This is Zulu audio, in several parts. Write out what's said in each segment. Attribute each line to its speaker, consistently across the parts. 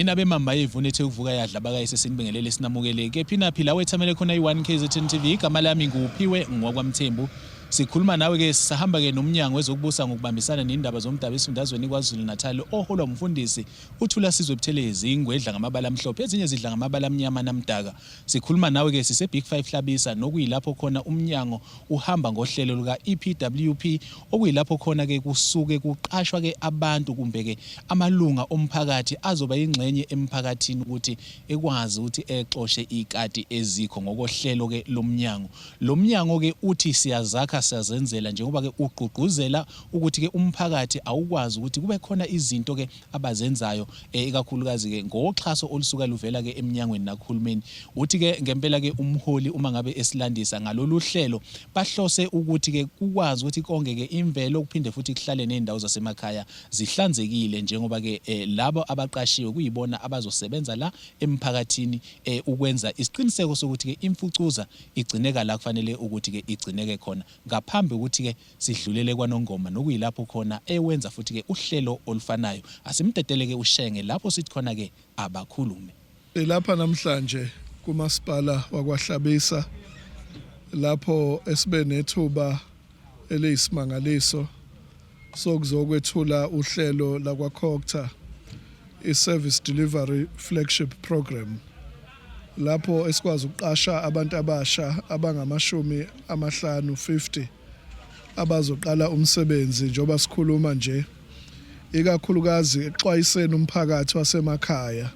Speaker 1: Nina bemamba yevuna ethe ukuvuka yadla bakayise, sinibingelele, sinamukele kephi naphi la wethamele khona i-1 KZN TV. Igama lami nguPhiwe ngwakwaMthembu. Sikhuluma nawe ke sahamba ke nomnyango wezokubusa ngokubambisana nendaba zomdabu esifundazweni KwaZulu Natal, oholwa umfundisi uThula Sizwe Buthelezi, ingwedla ngamabala amhlophe, ezinye zidla ngamabala amnyama namdaka. Sikhuluma nawe ke sise Big 5 Hlabisa, nokuyilapho khona umnyango uhamba ngohlelo luka EPWP, okuyilapho khona ke kusuke kuqashwa ke abantu kumbe ke amalunga omphakathi azoba ingxenye emphakathini ukuthi ekwazi ukuthi exoshe ikati ezikho ngokohlelo ke lomnyango. Lo mnyango ke uthi siyazakha siyazenzela, njengoba ke ugqugquzela ukuthi ke umphakathi awukwazi ukuthi kube khona izinto ke abazenzayo, ikakhulukazi ke ngoxhaso olusuka luvela ke eminyangweni nakuhulumeni. Uthi ke ngempela ke umholi uma ngabe esilandisa ngalolu hlelo, bahlose ukuthi ke kukwazi ukuthi konke ke imvelo, kuphinde futhi kuhlale nezindawo zasemakhaya zihlanzekile, njengoba ke labo abaqashiwe kuyibona abazosebenza la emphakathini ukwenza isiqiniseko sokuthi ke imfucuza igcineka la kufanele ukuthi ke igcineke khona, ngaphambi ukuthi ke sidlulele kwaNongoma, nokuyilapho khona ewenza futhi ke uhlelo olufanayo. Asimdedele ke uShenge lapho sithi khona ke abakhulume.
Speaker 2: Lapha namhlanje kumasipala wakwaHlabisa, lapho esibe nethuba eliyisimangaliso sokuzokwethula uhlelo lakwaCogta, i-Service Delivery Flagship Program, lapho esikwazi ukuqasha abantu abasha abangamashumi amahlanu, 50, abazoqala umsebenzi njengoba sikhuluma nje, ikakhulukazi exwayiseni umphakathi wasemakhaya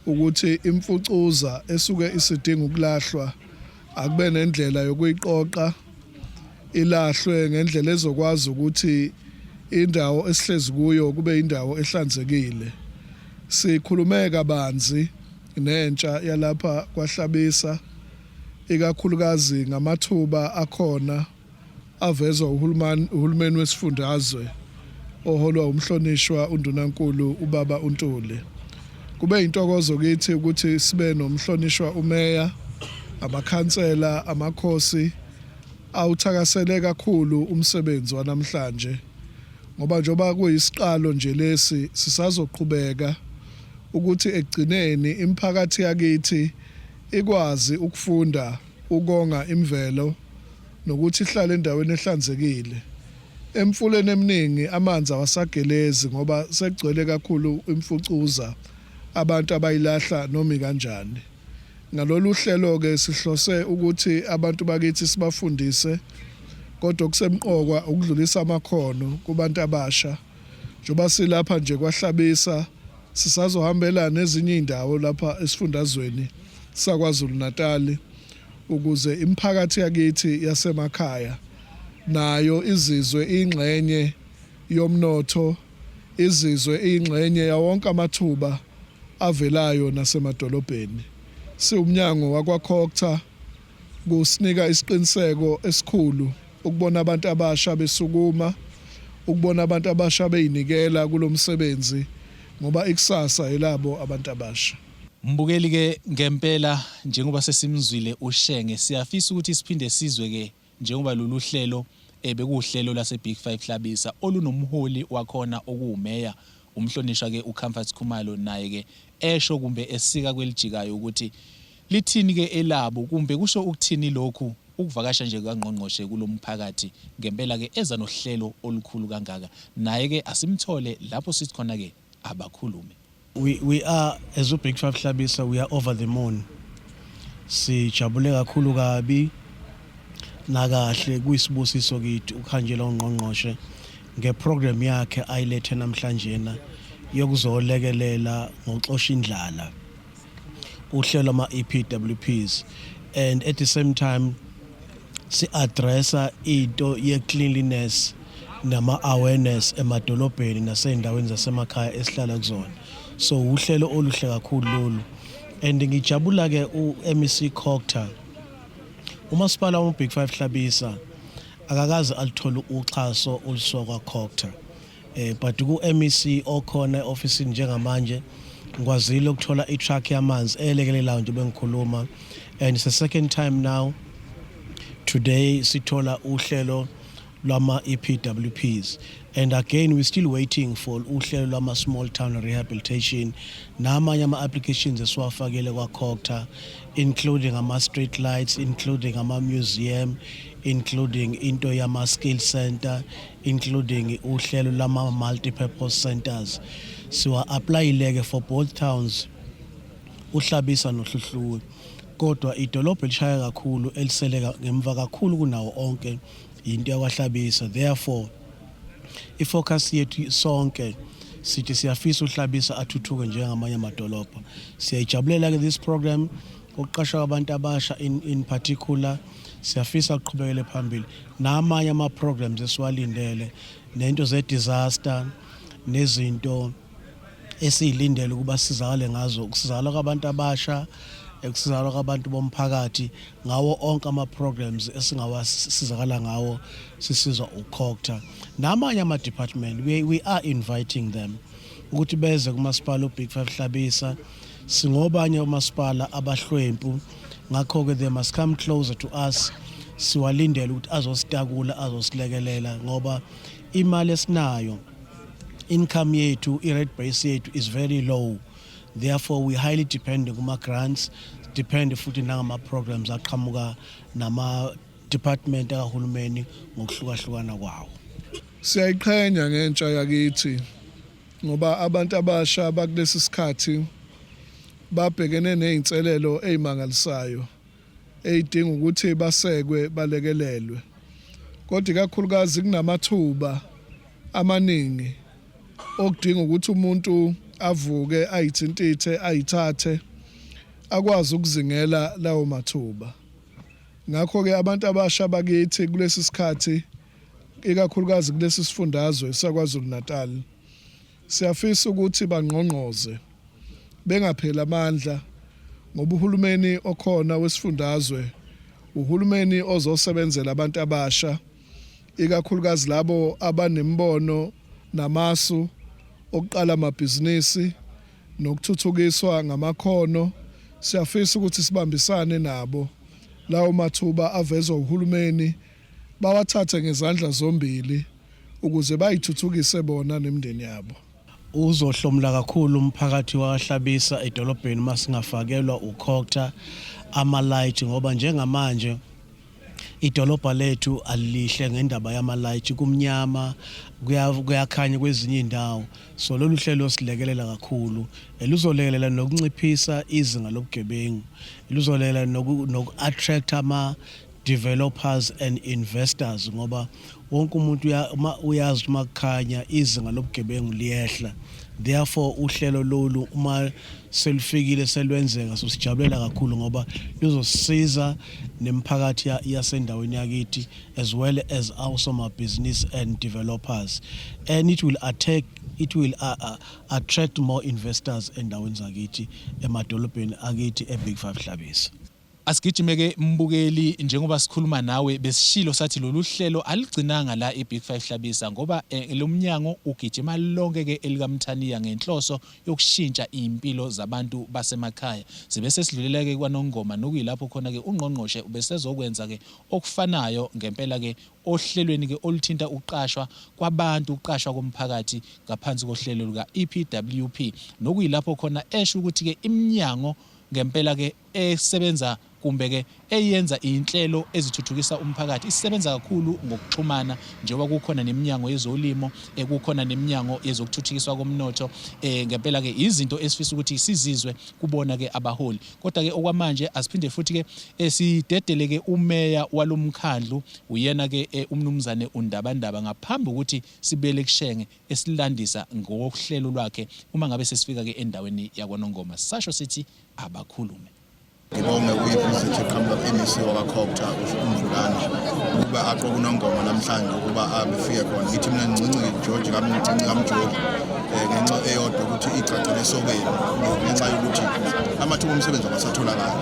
Speaker 2: ukuthi imfucuza esuke isidinga ukulahlwa akube nendlela yokuyiqoqa, ilahlwe ngendlela ezokwazi ukuthi indawo esihlezi kuyo kube indawo ehlanzekile. Sikhulume kabanzi nentsha yalapha kwaHlabisa, ikakhulukazi ngamathuba akhona avezwa uhulumeni wesifundazwe oholwa umhlonishwa undunankulu ubaba uNtuli. Kube intokozo kithi ukuthi sibe nomhlonishwa umeya, amakhansela, amakhosi awuthakasele kakhulu umsebenzi wanamhlanje, ngoba njengoba kuyisiqalo nje lesi, sisazoqhubeka ukuthi ekugcineni imiphakathi yakithi ikwazi ukufunda ukonga imvelo nokuthi ihlale endaweni ehlanzekile. Emfuleni eminingi amanzi awasagelezi ngoba sekugcwele kakhulu imfucuza abantu abayilahla noma ikanjani. Ngalolu hlelo-ke sihlose ukuthi abantu bakithi sibafundise, kodwa okusemqokwa ukudlulisa amakhono kubantu abasha. Njengoba silapha nje kwaHlabisa, sisazohambela nezinye iy'ndawo lapha esifundazweni saKwaZulu Natali ukuze imiphakathi yakithi yasemakhaya nayo izizwe ingxenye yomnotho, izizwe ingxenye yawonke amathuba avelayo nasemadolobheni. Siwumnyango wakwaCogta, kusinika isiqiniseko esikhulu ukubona abantu abasha besukuma, ukubona abantu abasha beyinikela kulomsebenzi, ngoba ikusasa elabo abantu abasha.
Speaker 1: Mbukeli, ke ngempela njengoba sesimzwile uShenge, siyafisa ukuthi siphinde sizwe ke njengoba lolu hlelo bekuwuhlelo lase Big 5 Hlabisa olunomholi wakhona okuwumeya umhlonishwa ke uComfort Khumalo, naye ke esho kumbe esika kwelijikayo ukuthi lithini ke elabo, kumbe kusho ukuthini lokhu ukuvakasha nje kangqongqoshe kulomphakathi, ngempela ke eza nohlelo olukhulu kangaka. Naye ke asimthole lapho sithi khona ke abakhulume.
Speaker 3: We are, as Big Five Hlabisa, we are over the moon. Sijabule kakhulu kabi nakahle, kuyisibusiso kithi ukuhanjelwa ungqongqoshe ngeprogram yakhe ayilethe namhlanje na yokuzolekelela ngokuxosha indlala, uhlelo ama EPWPs, and at the same time si-addressa into ye-cleanliness nama-awareness emadolobheni nasey'ndaweni zasemakhaya esihlala kuzona. So uhlelo oluhle kakhulu lolu, and ngijabula-ke u-MEC Cogta. Umasipala wama-Big Five Hlabisa akakaze aluthole uxhaso olusuka kwa-Cogta, but ku-MEC okhona e-ofisini njengamanje ngikwazile ukuthola i-truck yamanzi elekelelayo nje bengikhuluma, and it's the second time now today sithola uhlelo. lwama EPWPs, and again we still waiting for uhlelo lwama small town rehabilitation namanye ama applications esiwafakele kwa COGTA, including ama street lights, including ama museum, including into yama skill center, including uhlelo lama multi-purpose centers. Siwa applyile ke for both towns, uHlabisa noHluhluwe, kodwa idolobha elishaya kakhulu, eliseleka ngemva kakhulu kunawo onke, into yakwaHlabisa. Therefore ifocus yethu sonke sithi siyafisa uHlabisa athuthuke njengamanye amadolobha. Siyayijabulela ke this program ukuqashwa abantu abasha in particular. Siyafisa ukuqhubekele phambili namanye ama programs esiwalindele, nento ze disaster, nezinto esiyilindele ukuba sizakale ngazo, ukusizakala kwabantu abasha, ukusizakala kwabantu bomphakathi ngawo onke ama programs esingawasizakala ngawo sisizwa uCOGTA namanye ama department. We are inviting them ukuthi beze kumasipala uBig 5 Hlabisa. Singobanye umasipala abahlwempu, ngakho ke they must come closer to us. Siwalindele ukuthi azositakula, azosilekelela, ngoba imali esinayo, income yethu, i-rate base yethu is very low. Therefore we highly depend kuma grants, depend futhi nangama programs aqhamuka nama department kahulumeni ngokuhlukahlukana kwawo.
Speaker 2: Siyayiqhenya ngentsha yakithi ngoba abantu abasha bakulesi sikhathi babhekene nezinselelo ezimangalisayo eyidinga ukuthi basekwe, balekelelwe, kodwa ikakhulukazi kunamathuba amaningi okudinga ukuthi umuntu avuke, ayithintithe, ayithathe, akwazi ukuzingela lawo mathuba. Ngakho ke abantu abasha bakithi kulesi sikhathi, ikakhulukazi kulesi sifundazwe saKwaZulu Natal, siyafisa ukuthi bangqongqoze, bengapheli amandla, ngoba uhulumeni okhona wesifundazwe uhulumeni ozosebenzela abantu abasha, ikakhulukazi labo abanembono namasu okuqala amabhizinisi nokuthuthukiswa ngamakhono. Siyafisa ukuthi sibambisane nabo, lawo mathuba avezwa uhulumeni bawathathe ngezandla zombili ukuze bayithuthukise bona nemindeni yabo.
Speaker 3: Uzohlomula kakhulu umphakathi waHlabisa edolobheni masingafakelwa uCOGTA ama-light, ngoba njengamanje idolobha lethu alihle ngendaba yama-light, kumnyama, kuyakhanya kwezinye indawo. So lolu hlelo silekelela kakhulu, luzolekelela nokunciphisa izinga lobugebengu, luzolekelela noku-attract ama developers and investors, ngoba wonke umuntu uyazi ukuthi makukhanya izinga lobugebengu liyehla. Therefore uhlelo lolu uma selufikile, selwenzeka, so sijabulela kakhulu ngoba luzosiza nemphakathi yasendaweni yakithi as well as business and developers, and it will attract more investors endaweni zakithi, emadolobheni akithi eBig 5 Hlabisa.
Speaker 1: Asigijime ke mbukeli, njengoba sikhuluma nawe besishilo sathi lolu hlelo aligcinanga la eBig 5 Hlabisa, ngoba lo mnyango ugijima lonke ke elikaMthaniya ngenhloso yokushintsha impilo zabantu basemakhaya. Sibe sesidlulela ke kwaNongoma, nokuyilapho khona ke ungqongqoshe ubesezokwenza ke okufanayo ngempela ke ohlelweni ke oluthinta ukuqashwa kwabantu, ukuqashwa komphakathi ngaphansi kohlelo luka EPWP, nokuyilapho khona esho ukuthi ke iminyango ngempela ke esebenza kumbe ke eyenza inhlelo ezithuthukisa umphakathi isebenza kakhulu ngokuxhumana, njengoba kukhona neminyango yezolimo, kukhona neminyango yezokuthuthukiswa komnotho. Ngempela ke izinto esifisa ukuthi sizizwe kubona ke abaholi. Kodwa ke okwamanje asiphinde futhi ke sidedele ke umeya walomkhandlu, uyena ke umnumzane uNdabandaba, ngaphambi ukuthi sibele kushenge esilandisa ngohlelo lwakhe uma ngabe sesifika ke endaweni yakwaNongoma. Sasho sithi abakhulume.
Speaker 4: Ngibonge kuyi-visit eqhamuka ku-MEC wakaCOGTA uMvulane ukuba aqoke uNongoma namhlanje ukuba abefike khona. Ngithi mina ncinci George kamncinci kamjoli ngenxa eyodwa ukuthi igcagcele esokeni, ngenxa yokuthi amathuba omsebenzi awasatholakali.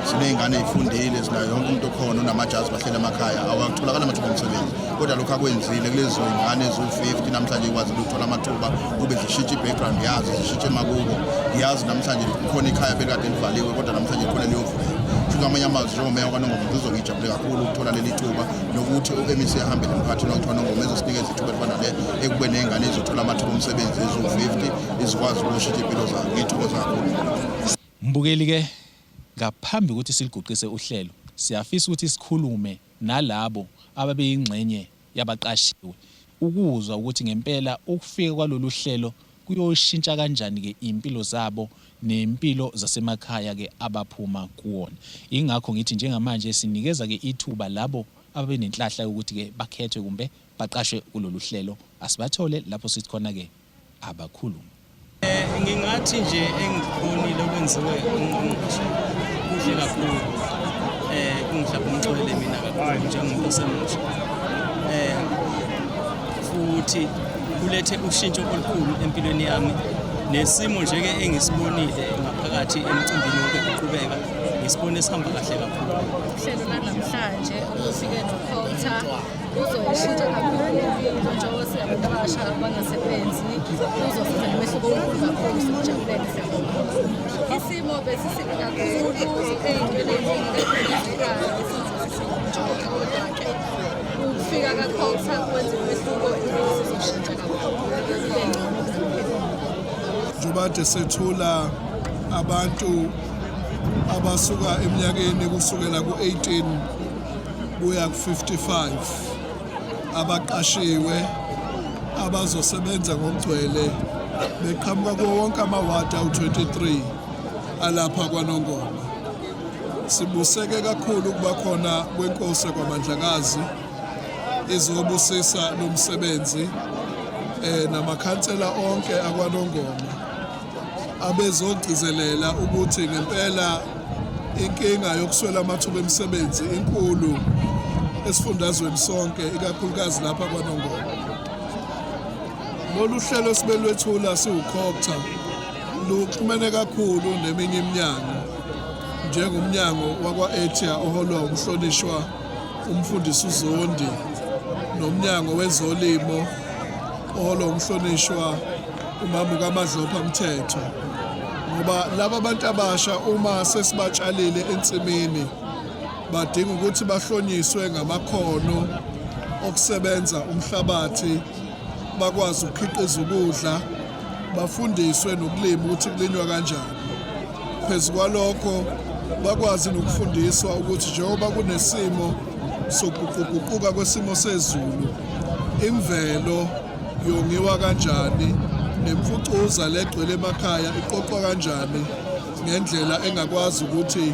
Speaker 4: Siney'ngane ey'fundile, sinayo yonke umuntu okhona unamajazi, bahleli emakhaya, awatholakala amathuba omsebenzi. Kodwa lokhu akwenzile kulezo y'ngane eziwu-50 namhlanje ikwazi ukuthola amathuba kube zishintshe i-background yazo, zishintshe emakubo. Ngiyazi namhlanje kukhona ikhaya belikade livaliwe, kodwa namhlanje khona liyovuleka. Sho Ngisho ngamanye amazwi, njengomeya kwaNongoma, ngizizwa ngijabule kakhulu ukuthola leli thuba nokuthi u-MEC ahambele emphakathini wakuthiwa Nongoma ezosinikeza ithuba elifana le ekube ney'ngane ezothola amathuba omsebenzi eziwu-50 izikwazi ukushintsha iy'mpilo zayo. Ngiyithokoza kakhulu.
Speaker 1: Mbukeli-ke, ngaphambi kokuthi siliguqise uhlelo, siyafisa ukuthi sikhulume nalabo ababeyingxenye yabaqashiwe ukuzwa ukuthi ngempela ukufika kwalolu hlelo kuyoshintsha kanjani-ke iy'mpilo zabo nempilo zasemakhaya-ke abaphuma kuwona. Ingakho ngithi njengamanje sinikeza-ke ithuba labo ababenenhlahla yokuthi-ke bakhethwe kumbe baqashwe kulolu hlelo. Asibathole lapho sithi khona-ke abakhulume.
Speaker 5: Ngingathi nje engikubonile okwenziwe ungqongqoshe kuhle kakhulu, kungihlaba umxhwele mina kakhulu njengomuntu osemusha, futhi kulethe ushintsho olukhulu empilweni yami nesimo nje-ke engisibonile ngaphakathi emcimbini wonke kuqhubeka, ngisibone sihamba kahle kakhulu.
Speaker 6: Uhlelo lanamhlanje olufike noCogta uzoshintsha kakhulu impilo njengoba singabantu abasha abangasebenzi, uzosiza nomehluko omkhulu kakhulu. Sikujabulele, siyabonga. Isimo besisibi kakhulu ey'ntweni ey'ningi kakhulu kodwa-ke ukufika kaCogta kwenza umehluko, impilo sizoshintsha kakhulu ibe ngcono kunaphezulu.
Speaker 2: Njengoba kade sethula abantu abasuka eminyakeni kusukela ku-18 kuya ku-55 abaqashiwe abazosebenza ngokugcwele beqhamuka kuwo wonke amawadi awu-23 alapha kwaNongoma. Sibuseke kakhulu ukuba khona kwenkosi kwaMandlakazi izobusisa lo msebenzi, namakhansela onke akwaNongoma abezogcizelela ukuthi ngempela inkinga yokuswela amathuba emisebenzi inkulu esifundazweni sonke, ikakhulukazi lapha kwaNongoma. Lolu hlelo esibelwethula siwuCogta luxhumene kakhulu neminye iminyango, njengomnyango wakwa-EDTEA oholwa umhlonishwa umfundisi uZondi, nomnyango wezolimo oholwa umhlonishwa umama kaMadlopha Mthetho, ngoba laba bantu abasha uma sesibatshalile ensimini badinga ukuthi bahlonyiswe ngamakhono okusebenza umhlabathi, bakwazi ukukhiqiza ukudla, bafundiswe nokulima ukuthi kulinywa kanjani. Phezu kwalokho bakwazi nokufundiswa ukuthi njengoba kunesimo sokuguquguquka kwesimo sezulu, imvelo yongiwa kanjani, nemfucuza legcwele emakhaya iqoqwa kanjani ngendlela engakwazi ukuthi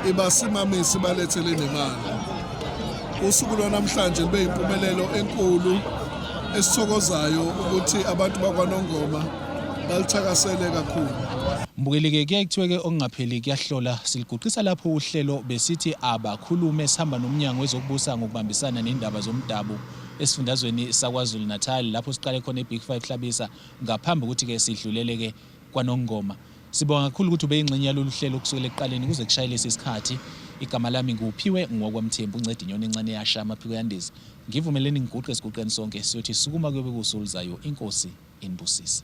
Speaker 2: ibasimamise, balethele nemali. Usuku lwanamhlanje lube yimpumelelo enkulu esithokozayo ukuthi abantu bakwaNongoma balithakasele kakhulu.
Speaker 1: Mbukeli-ke, kuyaye kuthiwe-ke okungapheli kuyahlola. Siliguqisa lapho uhlelo besithi abakhulume, sihamba nomnyango wezokubusa ngokubambisana nendaba zomdabu esifundazweni saKwaZulu Natal, lapho siqale khona eBig Five Hlabisa ngaphambi ukuthi-ke sidlulele-ke kwaNongoma. Sibonga kakhulu ukuthi ubeyingxenye yalolu hlelo kusukela ekuqaleni kuze kushaye lesi sikhathi. Igama lami nguPhiwe ngowakwaMthembu, unceda inyoni encane yasha amaphiko yandiza. Ngivumeleni ngiguqe, siguqeni sonke siyothi sukuma kuyobe kuwusuku oluzayo. Inkosi inibusise.